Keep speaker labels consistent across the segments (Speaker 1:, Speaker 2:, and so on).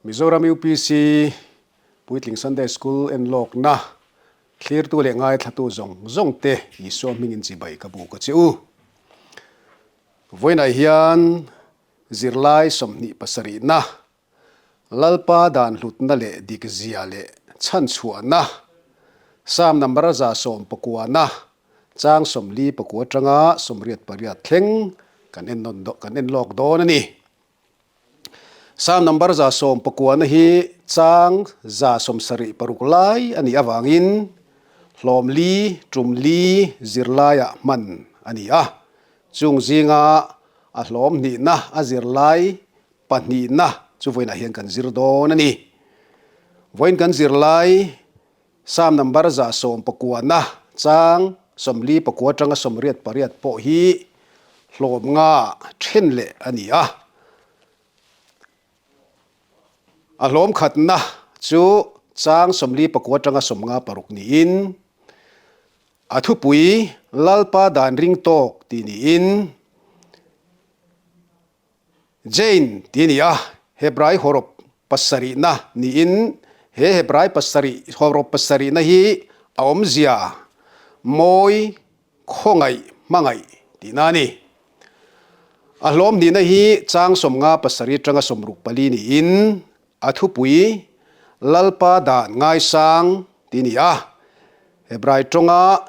Speaker 1: Mizoram UPC Puitling Sunday School enlawkna thlirtu leh ngaithlatu zawng zawng te Isua hmingin chibai ka buk a che u. Vawiinah hian zirlai 27na Lalpa dan hlutna leh dikzia leh chhanchhuahna Psalm number 119 chang 49 atanga 88 thleng kan en nawn kan en lawk dawn a ni. Psalm number 119 hi chang 76 lai a nih avangin hlawm li tum li zirlaiah hman a ni a. Chung zinga a hlawm hnihna a zirlai pahnihna chu vawiinah hian kan zir dawn a ni. Vawiin kan zirlai Psalm number 119 chang 49 atanga 88 pawh hi hlawm nga then leh a ni a. A hlawm khatna chu chang 49 atanga 56 niin a thupui Lalpa dan ring tawk tih niin Jane tih a ni a, Hebrai hawrawp pasarihna niin he Hebrai pasarih hawrawp pasarihna hi a awmzia mawi, khawngaih, hmangaih tihna a ni. A hlawm hnihna hi chang 57 atanga 64 niin a thupui Lalpa dan ngaisang tih a ni a, Hebrai tawnga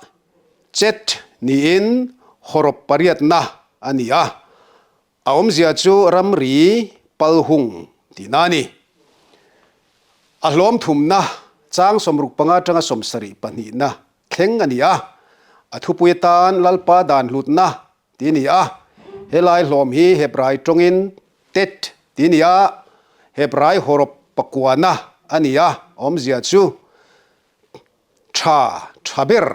Speaker 1: Chet niin hawrawp pariatna a ni a, a awmzia chu ramri palhung tihna a ni. A hlawm thumna chang 65 atanga 72na thleng a ni a, a thupui atan Lalpa dan hlutna tih a ni a, helai hlawm hi Hebrai tawngin Tet tih a ni a, Hebrai hawrawp pakuana a ni a, a awmzia chu Tha, tha ber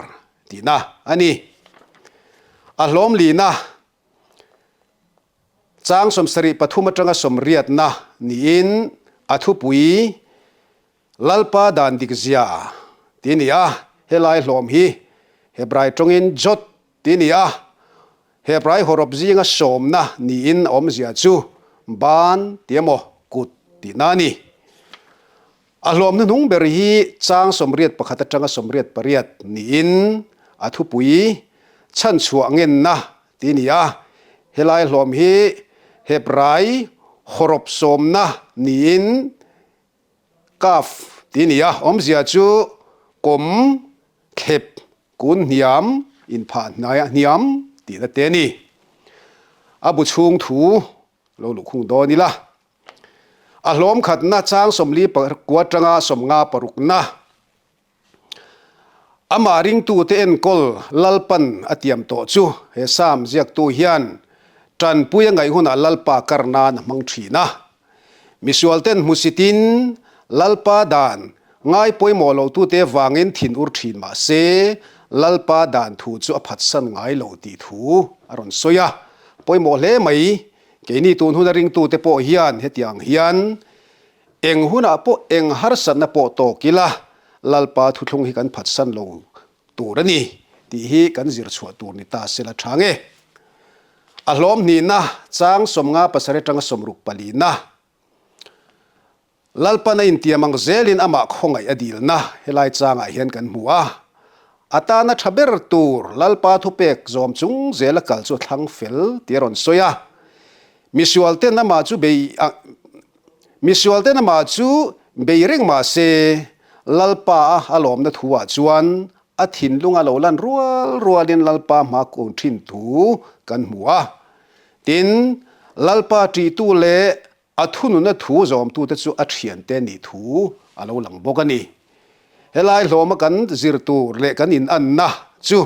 Speaker 1: tihna a ni. A hlawm lina chang 73 atanga 80na niin a thupui Lalpa dan dikzia tih a ni a, helai hlawm hi Hebrai tawngin Jot tih a ni a, Hebrai hawrawp zinga sawmna niin a awmzia chu ban tih emaw kut tihna a ni. A hlawm hnuhnung ber hi chang 81 atanga 88 niin a thupui chhanchhuah ngenna tih a ni a, helai hlawm hi Hebrai hawrawp sawmna niin Kaf tih a ni a, awmzia chu kawm, thlep, kun hniam, inphah hniam tihna te a ni. A bu chhung thu lo luhkhung dawn ila. A hlawm khatna chang 49 atanga 56na amah ringtute enkawl Lalpan a tiam tawh chu he Psalm ziaktu hian tanpui a ngaih hunah Lalpa kar nan a hmang thin a. Misualten hmusitin Lalpa dan ngai pawimawh lohtute vangin thin ur thin mah se Lalpa dan thu chu a phatsan ngai lo tih thu a rawn sawi a. Pawimawh hle mai. Keini tun huna ringtute pawh hian hetiang hian eng hunah pawh eng harsatna pawh tawk ila Lalpa thuthlung hi kan phatsan lo tur a ni tih hi kan zir chhuah tur ni ta se la tha nge. A hlawm hnihna chang 57 atanga 64na. Lalpan a intiam ang zelin amah khawngaih a dilna helai changah hian kan hmu a. A tana tha ber tur Lalpa thupek zawm chung zela kal chu a thlang fel tih a rawn sawi a. Misualten amah chu bei a Misualten amah chu bei reng mah se Lalpa a a lawmna thu ah chuan a thinlung a lo lan rual rualin Lalpa hma kun thin thu kan hmu a. Tin, Lalpa ṭihtu leh A thununa thu zawmtute chu a thiante nih thu a lo lang bawk a ni. Helai hlawma kan zir tur leh kan inanna chu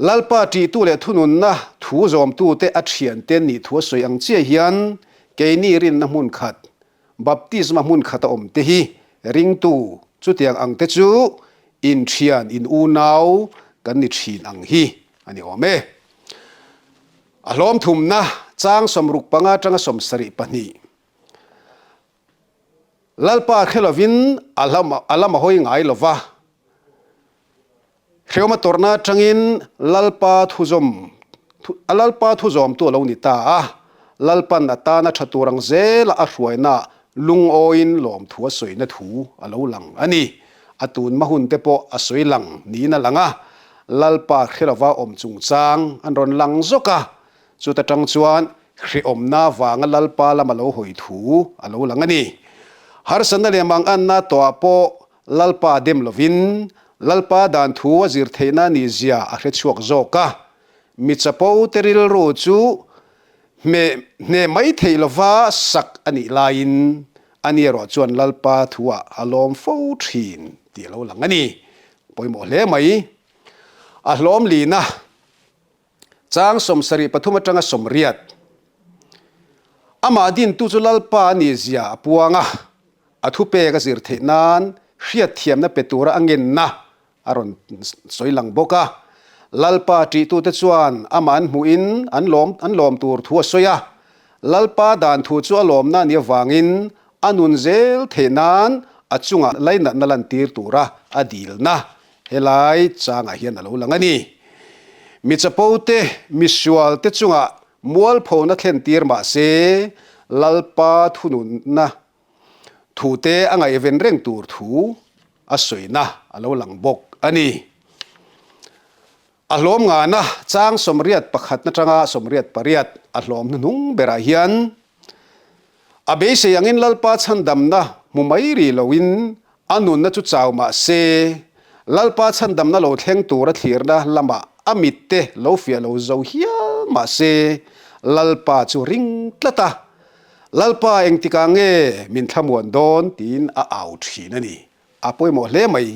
Speaker 1: Lalpa ṭihtu leh thununna thu zawmtute a thiante nih thu a sawi ang chiah hian keini rinna hmun khat, baptisma hmun khata awmte hi ringtu chutiang angte chu inthian, in unau kan ni thin ang hi a ni awm e. A hlawm thumna chang 65 atanga 72. Lalpa hre lovin a lam a hawi ngai lova, Hreawma tawrhna atangin Lalpa thuzawm a Lalpa thuzawmtu a lo ni ta a. Lalpan a tana tha tur ang zela a hruainaah lungawiin lawmthu a sawina thu a lo lang a ni. A tunhma hun te pawh a sawi lang niin a lang a, Lalpa hre lova awm chungchang an rawn lang zawk a, chuta tang chuan hrehawmna vanga Lalpa lama lo hawi thu a lo lang a ni. Harsatna leh manganna tawhah pawh Lalpa dem lovin Lalpa dan thu a zir theihna nih zia a hre chhuak zawk a, mi chapo te rilru chu hmeh hneh mai theih lova sak a nih laiin ani erawh chuan Lalpa thuah a lawm fo thin tih a lo lang a ni. Pawimawh hle mai. A hlawm lina chang 73 atanga 80. Amah dintu chu Lalpa a nih zia a puang a, a thupek a zir theih nan hriatthiamna pe tura a ngenna a rawn sawi lang bawk a. Lalpa ṭihtute chuan amah an hmuhin an lawm an lawm tur thu a sawi a. Lalpa dan thu chu a lawmna a nih avangin a nun zel theih nan a chungah lainatna lantir tura a dilna helai changah hian a lo lang a ni. Mi chapote, misualte chungah mualphona thlentir mah se Lalpa thununna Thute a ngaihven reng tur thu a sawina a lo lang bawk a ni. A hlawm ngana chang 81 atanga 88 a hlawm hnuhnung berah hian a beisei angin Lalpa chhandamna hmu mai rih loin a nunna chu chau mah se Lalpa chhandamna lo thleng tura thlirna lamah a mitte lo fiah lo zo hial mah se Lalpa chu ring tlat a, Lalpa engtikah nge min thlamuan dawn tiin a au thin a ni. A pawimawh hle mai.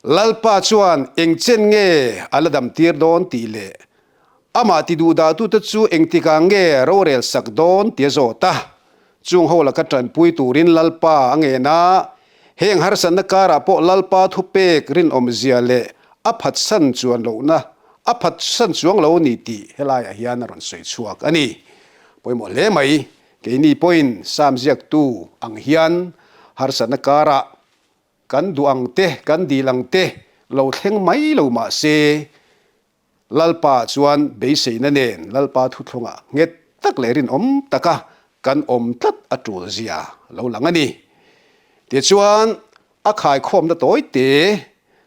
Speaker 1: Lalpa chuan engchen nge a la dam tir dawn tih leh amah ti duhdahtute chu engtikah nge rorel sak dawn tia zawt a, chung ho laka tanpui turin Lalpa a ngen a, heng harsatna karah pawh Lalpa thupek rinawmzia leh a phatsan chuan lohna a phatsan chuang lo ni tih helaiah hian a rawn sawi chhuak a ni. Pawimawh hle mai, keini pawhin Sam ziaktu ang hian harsatna karah kan duh ang te, kan dil ang te lo thleng mai lo mah se, Lalpa chuan beiseina nen Lalpa thuthlungah nghet tak leh rinawm taka kan awm tlat a tul zia lo lang a ni. Tichuan, a khaikhawmna tawi te,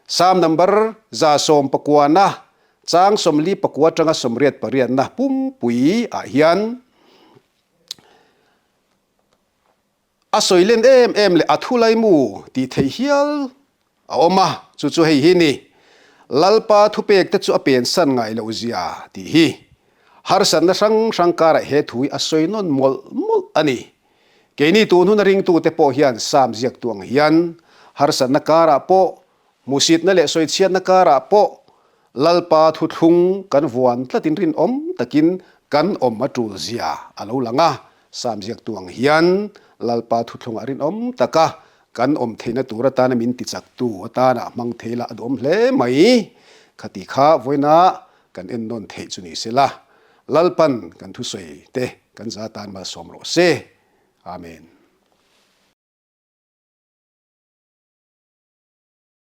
Speaker 1: Sam number 119-na Chang 49 atanga 88-na pumpui ah hian a sawi len em em leh a thu laimu tih theih hial a awm a, chu chu hei hi ni, Lalpa thupek te chu a pensan ngai loh zia tih hi harsatna hrang hrang karah he thu hi a sawi nawn mawlh mawlh a ni. Keini tun huna ringtute pawh hian Sam ziaktu ang hian harsatna karah pawh Hmuhsitna leh sawichhiatna karah pawh Lalpa thuthlung kan vuan tlatin rinawm takin kan awm a tul zia a lo lang a. Sam ziaktu ang hian Lalpa thuthlungah rinawm taka kan awm theihna tur atana min tichaktu atana hmang thei la a duhawm hle mai. Khati kha vawiina kan ennawn theih chu ni sela, Lalpan kan thusawi te kan za tan malsawm rawh se. Amen.